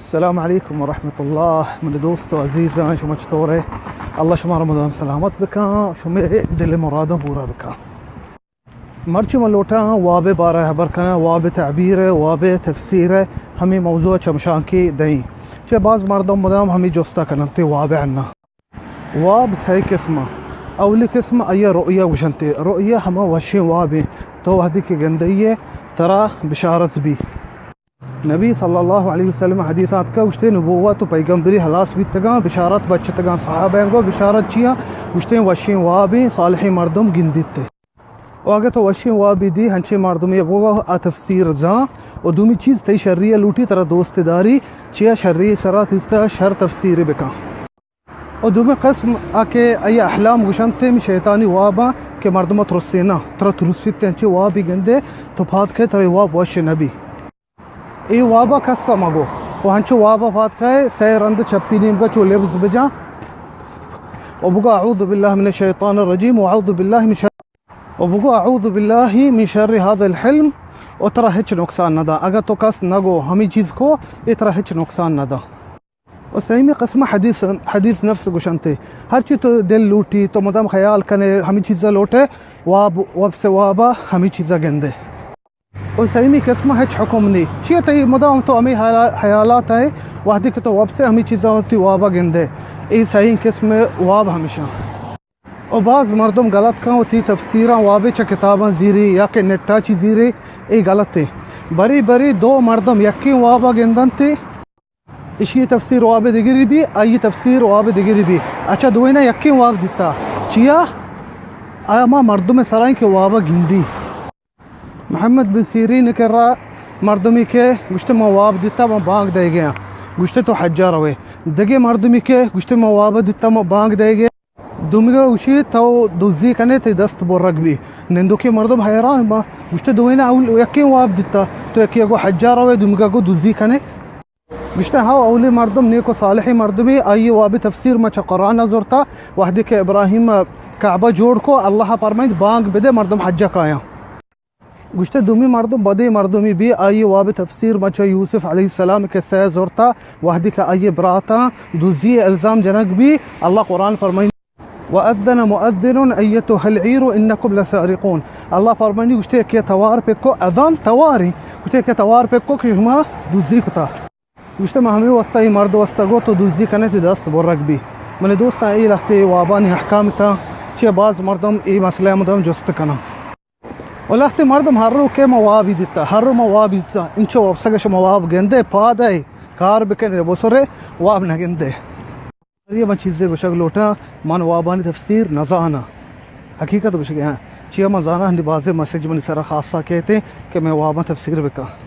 السلام علیکم ورحمۃ اللہ۔ منی دوست و عزیزاں، شما چطور ئے؟ اللہ شما را مدام سلامت بکن، شمے دل مراداں پورا بکن۔ مرچی من لوٹاں واب بارہ حبر کناں، واب تعبیر، واب تفسیر، ہمے موضوع چمشانکی دئیں۔ چہ باز مردم مدام ہمے جستا کننت واب انا۔ واب سئے قسم۔ اولی قسم آئی رؤیا گوشنت۔ رؤیا ہما وشیں وابیں، تو وہدی کہ گندئے ترا بشارت بی۔ نبی صلی اللہ علیہ وسلم حدیث آتکا گوشتے، نبوت و پیغمبری ہلاس بیتگاں، بشارت بچتگاں۔ صحابہ گو بشارت چیاں؟ گوشتے وشیں وابیں، صالحیں مردم گندیت۔ و اگہ تو وشیں وابی دی، ہنچیں مردمے بگو آ تفسیر زان، و دومی چیز تئی شری لوٹی، ترا دوست داری، چیا شری سرا تیستا شر تفسیر بکن۔ و دومی قسم آ کہ آئی احلام گوشنت، ہمے شیطانی واباں کہ مردم ترسینا، ترا ترسیت، ہنچیں وابی گندے تو پاد کئے ترا واب وش نبی۔ اے وابا کسا مگو۔ و ہنچو وابا پاد کئے سئے رند چپی نیمگا چو لبز بجاں و بگو اعوذ باللہ من الشیطان الرجیم و اعوذ باللہ من شر، و بگو اعوذ باللہ من شر هذا الحلم، و ترا ہچ نقصان ندا۔ اگہ تو کس نگو ہمے چیز کو، اے ترا ہچ نقصان ندا۔ و سیمی قسم حدیث، حدیث نفس گوشنتے۔ ہرچی تو دل لوٹی، تو مدام خیال کنے، ہمے چیزا لوٹے، واب، واب سے وابا ہمے چیزا گندے۔ و سیمی قسم ہچ حکم نی۔ چیا تئی مدام تو ہمے حیالا-، حیالات ئے، وہدی کہ تو واب سے ہمے چیزا وتی وابا گندے۔ اے سیمی قسم واب ہمیشاں۔ و باز مردم غلط کن، وتی تفسیراں وابے چہ کتاباں زیری یا کہ نیٹا چی زیری، اے غلطے۔ بری بری دو مردم یکیں وابا گندنتے، اشی تفسیر واب دگری بی، آئی تفسیر واب دگری بی۔ اچھا دوئینا یکیں واب دیتا۔ چیا؟ آیا ما مردم سرائیں کہ وابا گندی۔ محمد بن سیرین کرا مردمی کہ گوشتے ما واب دیتا، ما بانگ دئیگیاں۔ گوشتے تو حجا روے۔ دگے مردمی کہ گوشتے ما واب دیتا، ما بانگ دئیگیاں۔ دومیگا گوشی تو دزی کنے، تئی دست برگ بی۔ نندوکیں مردم حیران با، گوشتے دوئینا اول یکیں واب دیتا، تو یکے گو حجا روے، دومیگا گو دزی کنے۔ گوشتے ہاو، اولی مردم نیک و صالحیں مردمے، آئی واب تفسیر ما چہ قرآن زرتا، وہدی کہ ابراہیم کعبہ جوڑ کو، اللہ پرمائیت بانگ بدے مردم حجا کایاں۔ گوشتے دومی مردم بدیں مردمی بی، آئی واب تفسیر ما چہ یوسف علیہ السلام قصہ زرتا، وہدی کہ آئی براتاں دزی الزام جنگ بی، اللہ قرآن فرمائنی، وأذن مؤذن أيتها العير إنكم لسارقون۔ اللہ فرمائنی گوشتے کہ توار پکو، اذان تواری، گوشتے کہ توار پکو کہ شما دزی کتا۔ گوشتے ما ہمے واسطہ اے مرد واسطہ گو تو دزی کنے تئی دست برگ بی۔ منی دوستاں، اے لہتے وابانی احکام تاں، چہ باز مردم اے مسئلہ مدام جست کناں۔ و لہتے مردم ہر رو کہ ما وابی دیتا، ہر رو ما وابی دیتا، انچو وپسگا شما واب گندے، پادے کار بکنے، بسرے، واب نگندے۔ یہ من چیزے گوشگ لوٹاں، من وابانی تفسیر نزاناں۔ حقیقت گوشگ ہاں۔ چیا من زاناں ہنی بازے مسج منی سرا خاصا کیتے کہ من واباں تفسیر بکاں۔